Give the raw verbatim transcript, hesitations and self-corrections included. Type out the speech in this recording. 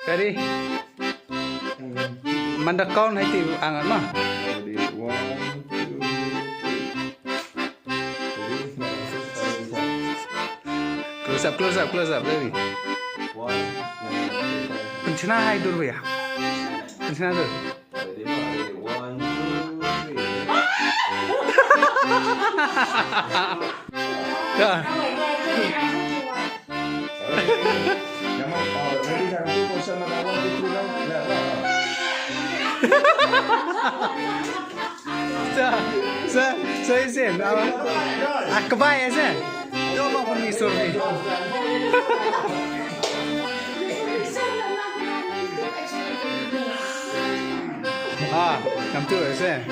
Ready? Manda count hai ti ang ma. Ready? One, two, three. Ready? Close up, close up, close up. Ready? One, two, three. Pynchna hai dur bhaiya. Pynchna dur. Ready, ready. One, two, three. Dah. Ready, satu, kosong, one, two, three, go. Dah, dah. Sa, sa, sa, isin. Ah, kbai, isin. Yo, ba pun ni, sorry. Ah, come to us, eh?